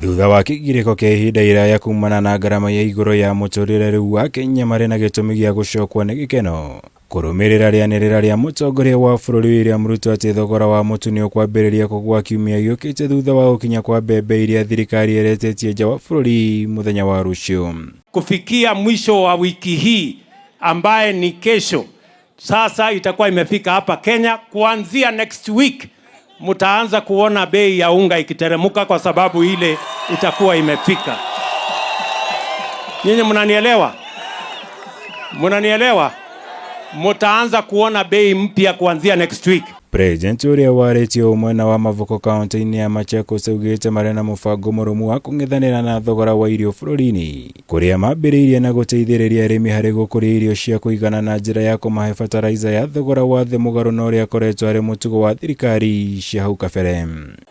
Thutha wa kĩgirĩko kĩa ihinda iraya kumana na ngarama ya igũrũ ya mũtũrĩre, rĩu Akenya marĩ na gĩtũmi gĩa gũcokwo nĩ gĩkeno kũrũmĩrĩra rĩanĩrĩra rĩa mũtongoria wa bũrũri William Ruto atĩ thogora wa mũtu nĩ ũkwambĩrĩria kũgũa kiumia gĩũkĩte thutha wa gũkinya kwa mbembe iria thirikari ĩretetie nja wa bũrũri mũthenya wa rũciũ. Kufikia mwisho wa wiki hii ambaye ni kesho, sasa itakuwa imefika hapa Kenya. Kuanzia next week mtaanza kuona bei ya unga ikiteremuka, kwa sababu ile itakuwa imefika. Nyinyi mnanielewa? Mnanielewa? Mtaanza kuona bei mpya kuanzia next week. President ũrĩa warĩtie mwena wa Mavoko kaunti-inĩ ya Machakos augĩte marĩ na mũbango mũrũmu wa kũng'ethanĩra na thogora wa irio bũrũri-inĩ, kũrĩa mambĩrĩirie na gũteithĩrĩria arĩmi harĩ gũkũria irio cia kũigana na njĩra ya kũmahe bataraiza ya thogora wa thĩ mũgarũ na ũrĩa akoretwo arĩ mũtugo wa thirikari cia hau kabere.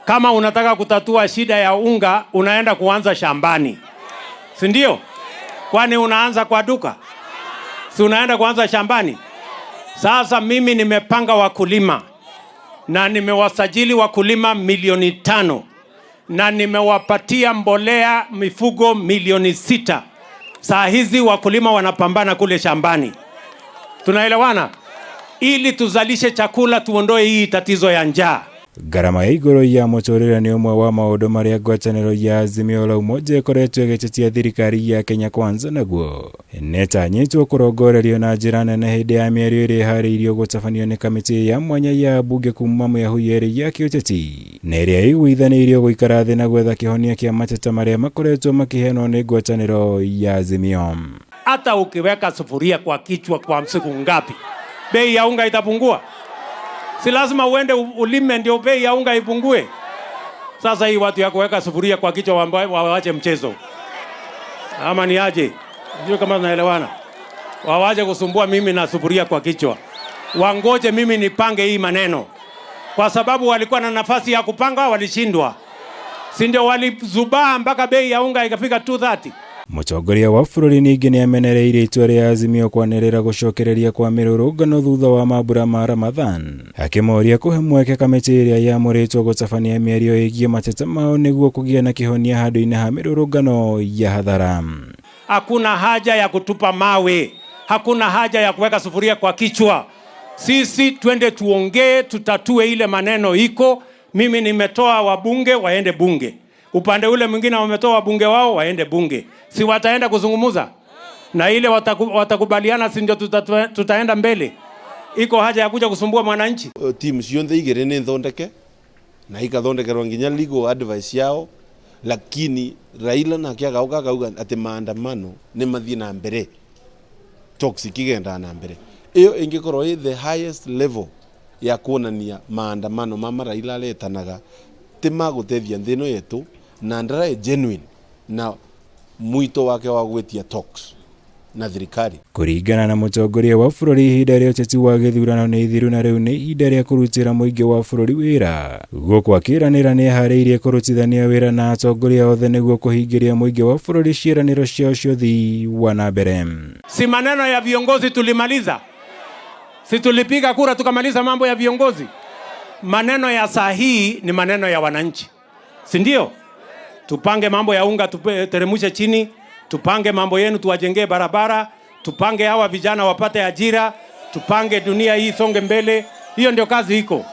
Kama unataka kutatua shida ya unga, unaenda kuanza shambani, si ndio? Kwani unaanza kwa duka? Si unaenda kuanza shambani? Sasa mimi nimepanga wakulima na nimewasajili wakulima milioni 5 na nimewapatia mbolea mifugo milioni 6. Saa hizi wakulima wanapambana kule shambani, tunaelewana? Ili tuzalishe chakula, tuondoe hii tatizo ya njaa. Ngarama ya igũrũ ya mũtũrĩre nĩ ũmwe wa maũndũ marĩa ngwatanĩro ya Azimio la Umoja ĩkoretwo ĩgĩtetia thirikari ya Kenya Kwanza naguo nĩtanyĩtwo kũrongorerio na njĩra nene hĩndĩ ya mĩario ĩrĩa ĩharĩirio gũtabanio nĩ kamĩtĩ ya mwanya ya mbunge kuma mĩahu yerĩ ya kĩũteti na ĩrĩa ĩiguithanĩirio gũikara thĩ na gwetha kĩhonia kĩa mateta marĩa makoretwo makĩheanwo nĩ ngwatanĩro ya Azimio. Hata ukiweka sufuria kwa kichwa kwa siku ngapi, bei ya unga itapungua? Si lazima uende ulime ndio bei ya unga ipungue? Sasa hii watu ya kuweka sufuria kwa kichwa wawache mchezo, ama ni aje? Sijui kama tunaelewana. Wawache kusumbua mimi na sufuria kwa kichwa, wangoje mimi nipange hii maneno, kwa sababu walikuwa na nafasi ya kupanga, walishindwa, si ndio? Walizubaa mpaka bei ya unga ikafika 230. Mũtongoria wa bũrũri ningĩ nĩamenereirie itua rĩa Azimio kwanĩrĩra gũcokereria kwa mĩrũrũngano thutha wa mambura ma Ramadhan, akĩmoria kũhe mweke kamĩtĩ ĩrĩa yamũrĩtwo gũtabania mĩario ĩgiĩ mateta mao nĩguo kũgĩa na kĩhonia handũ-inĩ ha mĩrũrũngano ya hathara. Hakuna haja ya kutupa mawe, hakuna haja ya kuweka sufuria kwa kichwa. Sisi twende tuongee, tutatue ile maneno iko. Mimi nimetoa wabunge waende bunge, upande ule mwingine wametoa wabunge wao waende bunge, si wataenda kuzungumuza na ile watakubaliana, si ndio tutaenda mbele? Iko haja ya kuja kusumbua mwananchi? Team cionthe igĩrĩ nĩ thondeke na ikathondekerwo nginya legal advice yao, lakini Raila nake agauka akauga atĩ maandamano nĩ mathiĩ na mbere, talks ikigendaga na mbere. Ĩyo ĩngĩkorwo ĩ the highest level ya kuonania maandamano ma Raila aretanaga ti magũteithia nthĩ ĩno yetu na ndaraĩ genuine na mwito wake wa gwĩtia talks na thirikari. Kũringana na mũtongoria wa bũrũri, ihinda rĩa ũteti wa gĩthurano nĩ ithiru na rĩu nĩ ihinda rĩa kũrutĩra mũingĩ wa bũrũri wĩra, gũkũ akĩranĩra nĩ eharĩirie kũrutithania wĩra na atongoria othe nĩguo kũhingĩria mũingĩ wa bũrũri ciĩranĩro ciao cia ũthii wa na mbere. Si maneno ya viongozi tulimaliza? Si tulipiga kura tukamaliza mambo ya viongozi? Maneno ya saa hii ni maneno ya wananchi, si ndio? Tupange mambo ya unga tuteremushe chini, tupange mambo yenu, tuwajengee barabara, tupange hawa vijana wapate ajira, tupange dunia hii isonge mbele. Hiyo ndio kazi iko.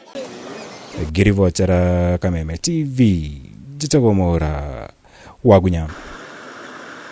Ngĩribotera Kameme TV, njĩtagwo Mwaũra Wagunya.